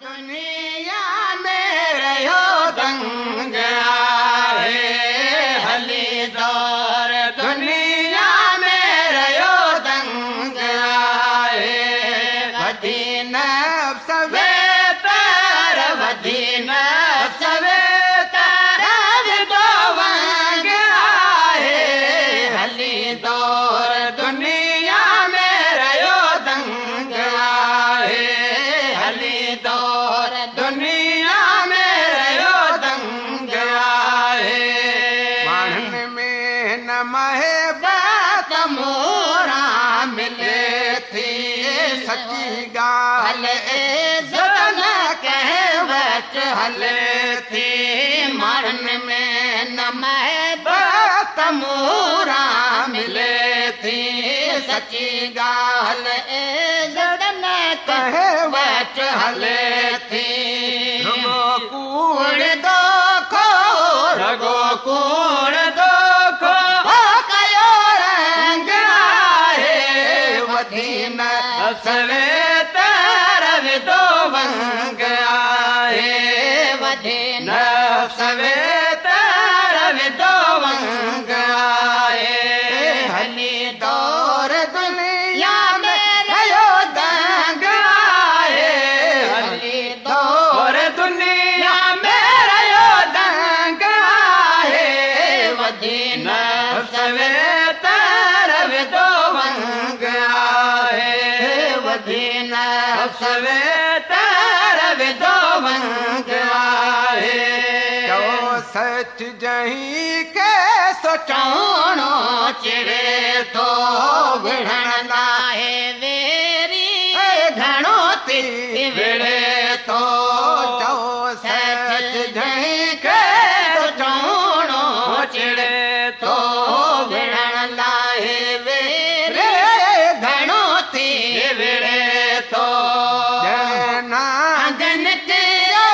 دنيا ۾ رهيو دنگ آهي، هلي دور دنيا ۾ رهيو دنگ آهي. وڌي نفس ويتر، وڌي نفس ويتر وڌو ونگ آهي. هلي دور دنيا ۾ رهيو دنگ آهي، هلي دور دنيا ۾ رهيو دنگ آهي. ماڻهن ۾ نه محبت مورا ملي ٿي، سچي ڳالهه عزت نه ڪنهن وٽ هلي ٿي. ماڻهن ۾ نه محبت مورا ملي ٿي، سچي ڳالهه عزت نه ڪنهن وٽ هلي ٿي. رڳو ڪوڙ دوکو، رڳو ڪوڙ دوکو ڪيو رنگ آهي. وڌي نفس ويتر وڌو ونگ آهي، وڌي نفس ويتر وڌو ونگ آهي. هلي دور دنيا ۾ رهيو دنگ آهي، هلي دور دنيا ۾ رهيو دنگ آهي. وڌي نفس ويتر وڌو ونگ آهي، وڌي نفس ويتر وڌو ونگ آهي. چئو سچ جنهن کي سو چوڻو چڙي ٿو، وڙهڻ لاءِ ويري گهڻو ٿي وڙهي ٿو. چئو سچ جنهن کي سو چوڻو چڙي ٿو، وڙهڻ لاءِ ويري گهڻو ٿي وڙهي ٿو. ڄڻ نانگن ڪيرو،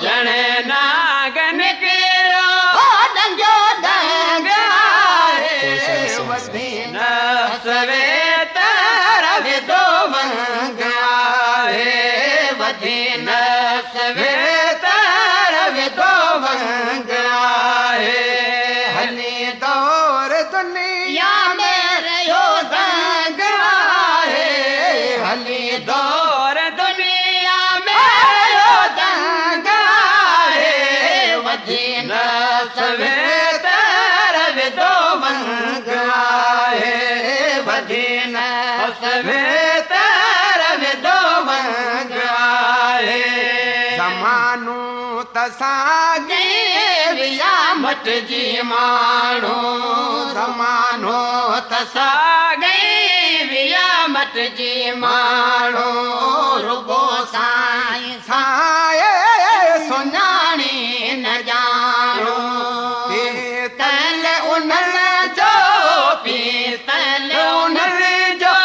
ڄڻ ناگن ڪيرو ڏنگيو دنگ آهي. وڌي نفس ويتر وڌو ونگ آهي، وڌي نفس ويتر وڌو ونگ آهي. هلي دور دنيا ۾ رهيو دنگ آهي، هلي دور دنيا ۾ رهيو دنگ آهي. وڌي نفس ويتر وڌو ونگ آهي، وڌي نفس ويتر وڌو ونگ آهي. زمانو ته ساڳي ويا مٽجي ماڻهو، زمانو ته ساڳي ويا مٽجي ماڻهو. رڳو سائين سائي سڃاڻي نه ڄاڻو. پيتل انهن جو، پيتل انهن جو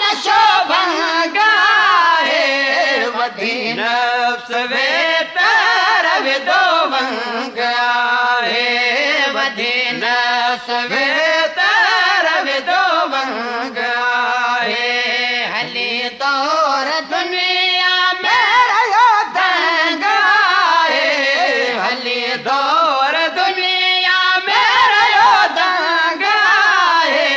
نشو ڀنگ آهي. وڌي نفس ويتر وڌو ونگ آهي، وڌي نفس ويتر وڌو ونگ آهي. هلي دور دنيا ۾ رهيو دنگ آهي، هلي دور دنيا ۾ رهيو دنگ آهي.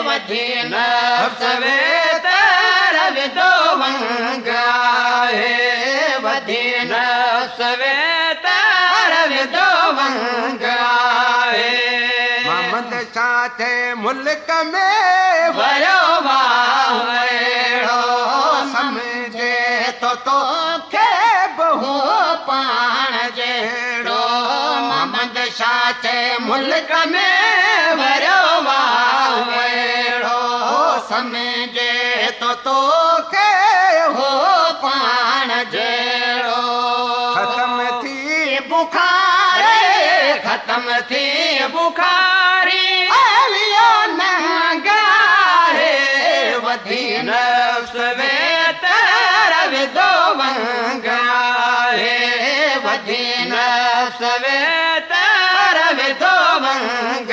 وڌي نفس ويتر وڌو ونگ آهي، وڌي نفس ويتر وڌو ونگ آهي. محمد شاهه چئي ملڪ ۾ وريو واهڙو، سمجهي ٿو توکي به هو پاڻ جهڙو. محمد شاهه چئي ملڪ ۾ وريو واهڙو، سمجهي ٿو توکي هو پاڻ جهڙو. ختم ٿي بخاري، ختم ٿي بخاري ويو ننگ آهي. وڌي نفس ويتر وڌو ونگ آهي، وڌي نفس ويتر وڌو ونگ